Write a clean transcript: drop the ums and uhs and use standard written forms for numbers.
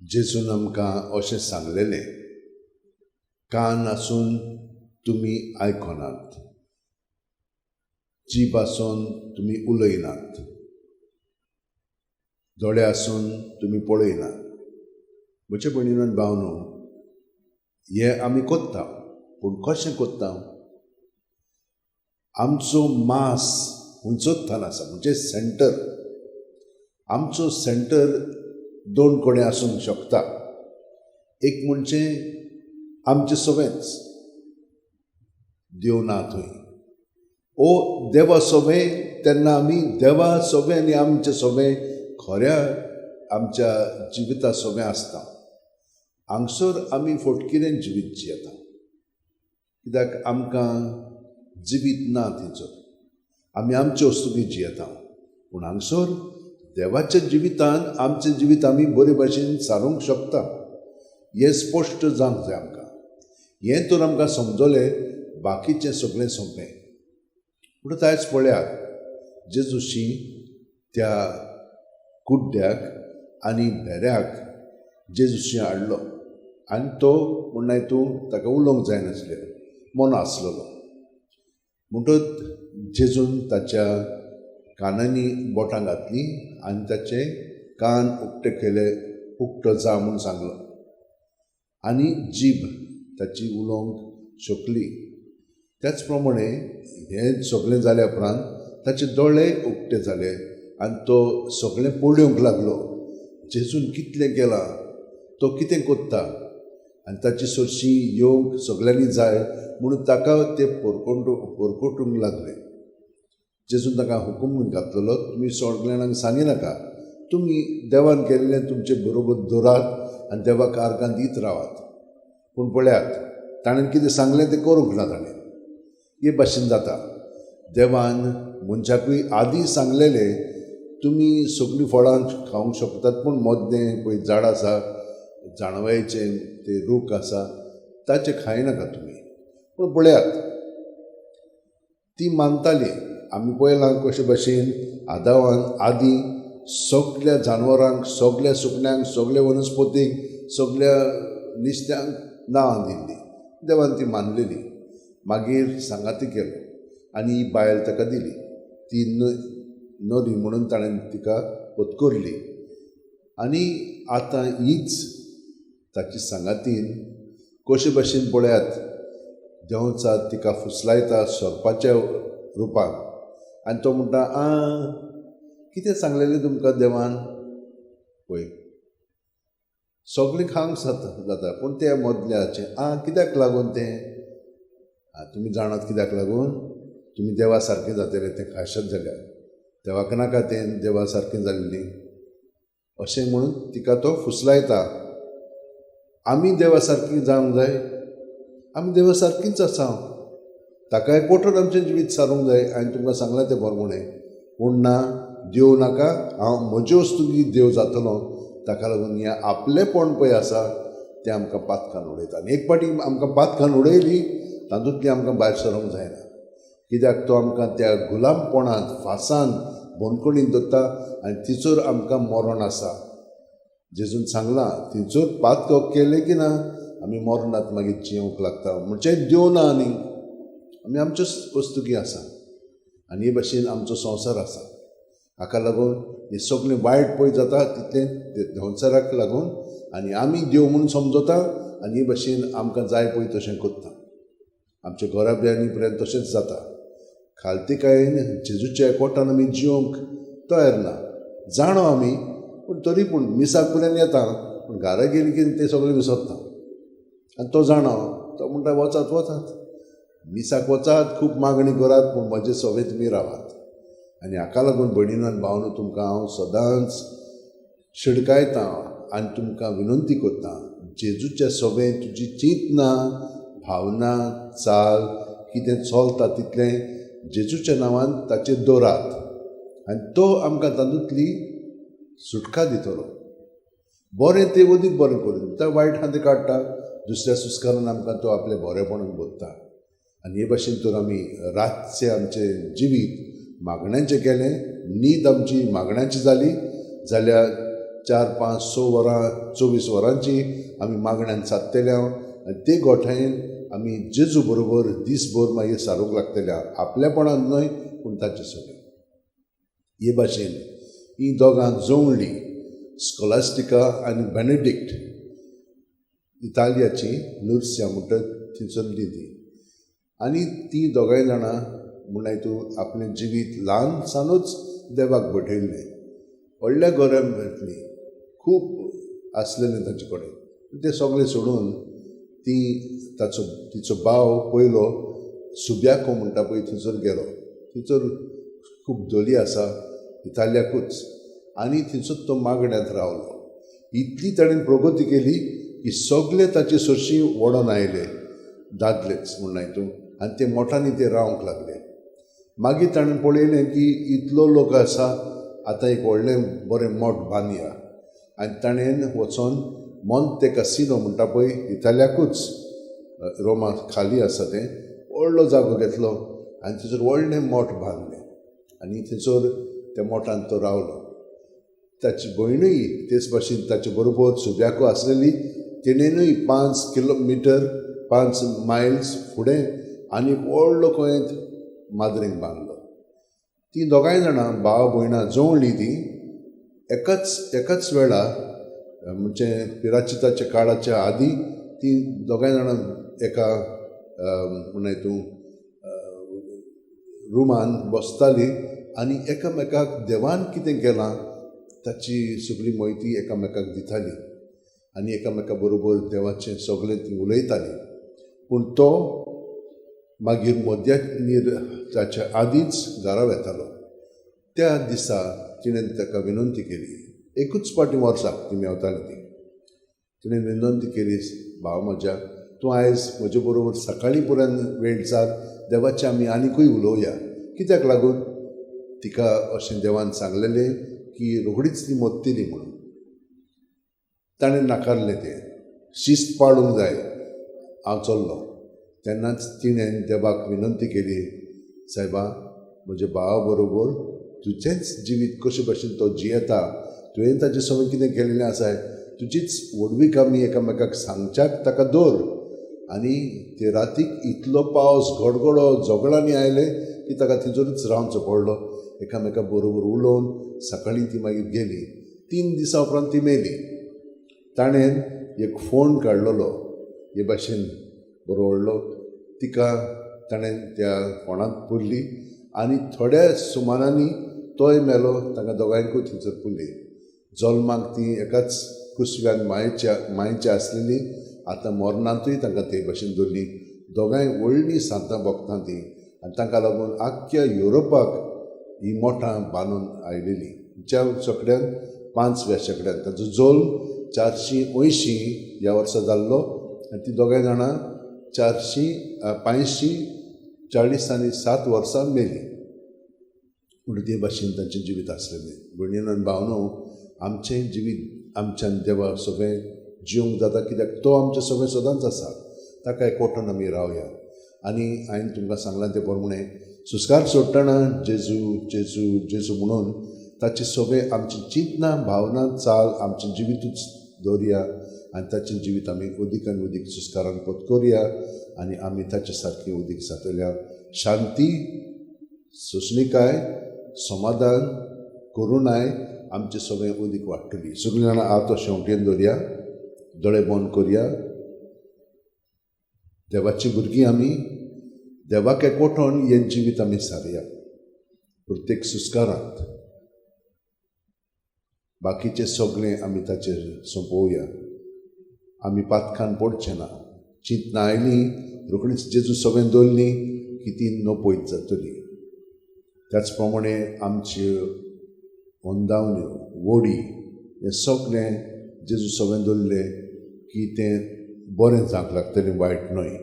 जेजून आमकां अशें सांगलेलें, कान आसून तुमी आयकनात, जीब आसून तुमी उलयनात, दोळे आसून तुमी पळयनात. म्हजे भयणीन भावनो, हें आमी कोत्ता, पूण कशें कोत्ता? आमचो मास उंचोत्थान आसा, म्हणजे सेंटर. आमचो सेंटर दोन कडेन आसूंक शकता. एक म्हणजे आमचें सवेंच देव ना थंय, ओ देवा सोबें, तेन्ना आमी देवा सोबें आनी आमचें सोबें खऱ्या आमच्या जिविता सोबें आसता. हांगसर आमी फटकिरें जिवीत जियेता, कित्याक आमकां जिवीत ना थंयसर, आमी आमचे वस्तुकी जियेता. पूण हांगसर देवाच्या जिवितान आमचें जिवीत आमी बरे भाशेन सारूंक शकता, हें स्पश्ट जावंक जाय आमकां. हें तर आमकां समजलें, बाकीचें सगळें सोंपें. म्हणटकच आयज पळयात, जेजूशी त्या कुड्ड्याक आनी भेऱ्याक जेजूशी हाडलो आनी तो म्हणनाय तूं ताका उलोवंक जायनासलें, मोनो आसलेलो. म्हणटकच जेजून ताच्या कानांनी बोटां घातलीं आनी ताचे कान उक्ते केले, उक्तो जा म्हूण सांगलो आनी जीब ताची उलोवंक शकली. त्याच प्रमाणे हें सगळें जाल्या उपरांत ताचे दोळे उक्ते जाले आनी तो सगळें पळोवंक लागलो, जेजून कितलें केलां, तो कितें कोत्ता आनी ताची सरशी येवंक सगळ्यांनी जाय म्हणून ताका ते पोरकोटूंक लागले. जेजून ताका हुकूम घातलेलो, तुमी सगळ्यांक सांगिनाका, तुमी देवान केल्लें तुमचे बरोबर दवरात आनी देवाक आर्गां दीत रावात. पूण पळयात, ताणें कितें सांगलें तें करूंक ना ताणें. हे भाशेन जाता, देवान मनशाकूय आदीं सांगलेलें, तुमी सगळीं फळां खावंक शकतात, पूण मदलें पळय झाड आसा, जाणवायेचें तें रूख आसा, ताचें खायनाका तुमी. पूण पळयात, ती मानताली. आमी पळयलां कशे भाशेन आदावान आदीं सगल्या जानवरांक, सगल्या सुकण्यांक, सगल्या वनस्पतीक, सगल्या नुस्त्यांक नांवां दिल्लीं, देवान ती मानलेली. मागीर सांगाती केलो आनी ही बायल ताका दिली, ती नरी म्हणून ताणें तिका पत्करली. आनी आतां हीच ताची सांगातीन कशे भाशेन पळयात, देंवचार तिका फुसलायता सोरपाच्या रुपान आनी तो म्हणटा, आं कितें सांगलेलें तुमकां देवान? पळय सगळें खावंक जाता, पूण तें मदल्याचें आं कित्याक लागून तें? आं तुमी जाणात कित्याक लागून? तुमी देवा सारकें जातलें तें खायशात जाल्यार, देवाक नाका तें, देवा सारकें जाल्लीं अशें म्हणून तिका तो फुसलायता. आमी देवा सारकीं जावंक जाय, आमी देवा सारकींच आसा, ताकाय पोटोन आमचें जिवीत सारूंक जाय. हांवें तुमकां सांगलां तें बरें, पूण ना, देव नाका, हांव म्हजे वस्तुकी देव जातलो. ताका लागून हें आपलेपण पळय आसा तें आमकां पातकान उडयता. आनी एक फावटी आमकां पातकान उडयली, तातूंतली आमकां भायर सरूंक जायना, कित्याक तो आमकां त्या गुलामपणांत, फासान, बंदखणींत दवरता आनी तिचोर आमकां मरण आसा. जेजून सांगलां, तिचोर पातक केलें की ना आमी मरणांत मागीर जियेवंक लागता, म्हणजे देव ना आनी आमी आमच्यो वस्तुकी आसा आनी हे भाशेन आमचो संवसार आसा. हाका लागून हें सगळें वायट पळय जाता तितलें संवसाराक लागून आनी आमी देव म्हणून समजता आनी हे भाशेन आमकां जाय पळय तशें करता. आमच्या घराब्यांनी पर्यंत तशेंच जाता. खालतीकायेन जेजूच्या एकवटान आमी जिवंक तयार ना, जाणो आमी, पूण तरी पूण मिसाक पर्यंत येता, पूण घरा गेली की तें सगळें विसरता. आनी तो जाणो, तो म्हणटा वचात वचात, मिसाक वचात, खूब मागणी करात, पूण म्हजे सवे तुमी रावात. आनी हाका लागून भयणीन आनी भावनो, तुमकां हांव सदांच शिडकायतां आनी तुमकां विनंती करतां, जेजूच्या सोबें तुजी चिंतना, भावना, चाल कितें चलता तितलें जेजूच्या नांवान ताचेर दवरात आनी तो आमकां तातूंतली सुटका दितलो. बरें तें अदीक बरें करून दिता, वायट आहा तें काडटा, दुसऱ्या सुस्कारान आमकां तो आपलें बरेपणान भरता. आनी हे भाशेन तर आमी रातचें आमचें जिवीत मागण्यांचें केलें, न्हीद आमची मागण्यांची जाली जाल्यार 4, 5, 6 वरां 24 वरांची आमी मागण्यान सादतले आनी ते गोठायेन आमी जेजू बरोबर दीसभर मागीर सारूंक लागतले, आपल्यापणान न्हय पूण ताचे सगळें. हे भाशेन ही दोगां जोवली, स्कॉलास्टिका आनी बेनेडिक्ट, इतालियाची नुर्सिया म्हणटा थंयसरली ती. आनी ती दोगांय जाणां म्हणल्यार तूं आपलें जिवीत ल्हानसानूच देवाक भेटयल्लें. व्हडल्या गोऱ्यान मेळटली खूब आसलेलें तांचे कडेन, तें सगळें सोडून ती ताचो तिचो भाव पयलो सुब्याको म्हणटा पळय थंयसर गेलो. थंयसर खूब धोली आसा इतालियाकूच, आनी थंयसर तो मागण्यांत रावलो. इतली ताणें प्रगती केली की सगळे ताचे सरशीं ओडोन आयले दादलेच म्हणून तूं, आनी ते मोठांनी ते रावंक लागले. मागीर ताणें पळयलें की इतलो लोक आसा, आतां एक व्हडलें बरें मोठ बांदया. आनी ताणें वचोन मोंते कासिनो म्हणटा पळय इतालियाकूच, रोमा खाली आसा तें, व्हडलो जागो घेतलो आनी थंयसर व्हडलें मोठ बांदलें आनी थंयसर त्या मोठांत तो रावलो. ताची भयणूय तेच भाशेन ताचे बरोबर सुब्याको आसलेली, तिणेनूय 5 किलोमिटर 5 मायल्स फुडें आनी व्हडलो कोंयेंत माद्रींग बांदलो. ती दोगांय जाणां भाव भयणां जोवली ती एकाच वेळा, म्हणजे पिराचिताच्या काळाच्या आदी ती दोगांय जाणां एका म्हणून तूं रुमान बसताली आनी एकामेकाक देवान कितें केलां ताची सगळी म्हायती एकामेकाक दिताली आनी एकामेका बरोबर देवाचें सगळें ती उलयताली. पूण तो मागीर मध्या नीर ताच्या आदींच घरा वेतालो. त्या दिसा तिणें ताका विनंती केली, एकूच फावटी वर्साक ती मेवताली ती, तिणें विनंती केली, भाव म्हज्या तूं आयज म्हजे बरोबर सकाळीं पर्यंत वेळ सार, देवाचें आमी आनिकूय उलोवया. कित्याक लागून तिका अशें देवान सांगलेलें की रोखडीच ती मरतली म्हणून. ताणें नाकारलें तें, शिस्त पाळूंक जाय, हांव चल्लो. तेन्नाच तिणें देवाक विनंती केली, सायबा म्हज्या भावा बरोबर तुजेंच जिवीत कशे भशेन तो जियेता, तुवें ताचे सगळें कितें केलेलें आसा, तुजीच व्हडवीक आमी एकामेकाक सांगच्याक ताका दवर. आनी ते रातीक इतलो पावस गडगडो झगडांनी आयले की ताका थंयसरूच रावचो पडलो. एकामेका बरोबर उलोवन सकाळीं ती मागीर गेली. 3 दिसां उपरांत ती मेली. ताणें एक फोण काडलेलो हे भाशेन बरो व्हडलो, तिका ताणें त्या फोणांत पुरली आनी थोड्या सुमानांनी तोय मेलो. तांकां दोगांयकूय थंयसर पुरली. जल्माक ती एकाच कुसव्यान मायेची आसलेली, आतां मरणांतूय तांकां ते भाशेन दवरली. दोगांय व्हडलीं सांतां भोगतां ती, आनी तांकां लागून आख्ख्या युरोपाक ही मोठां बांदून आयलेली. ज्या शेंकड्यान 5व्या शेंकड्यान ताचो जल्म 480 ह्या वर्सा जाल्लो आनी ती दोगांय जाणां 540 आनी 7 वर्सां मेली. पूण ते भाशेन तांचें जिवीत आसलेलें. भयणीनो आनी भावनो, आमचें जिवीत आमच्यान देवा सगळें जिवंक जाता, कित्याक तो आमचें सगळें सदांच आसा. ताका एकवटून आमी रावया. आनी हांवें तुमकां सांगलां तें प्रमाणें सुस्कार सोडटना जेजू जेजू जेजू म्हणून ताचें सगळें आमची चिंतना भावना चाल आमचें जिवितूच दवरया आनी ताचें जिवीत आमी अदीक आनी अदीक सुस्कारान पत्करया आनी आमी ताचे सारकी अदीक जातल्या. शांती, सोंसणीकाय, समाधान, करुणाय आमचें सगळें अदीक वाडटली. सगळीं जाणां हात शेंवटेन दवरया, दोळे बंद करया. देवाची भुरगीं आमी, देवाक एकवटून हें जिवीत आमी सारया प्रत्येक सुस्कारांत. बाकीचें सगळें आमी ताचेर सोंपोवया. आमी पातकान पडचें ना. चिंतना आयलीं रोखडीच जेजू सगळें दवरली की ती नपयत जातली. त्याच प्रमाणे आमच्यो अंदावण्यो, वडी हें सगळें जेजू सगळें दवरलें की तें बरें जावंक लागतलें, वायट न्हय.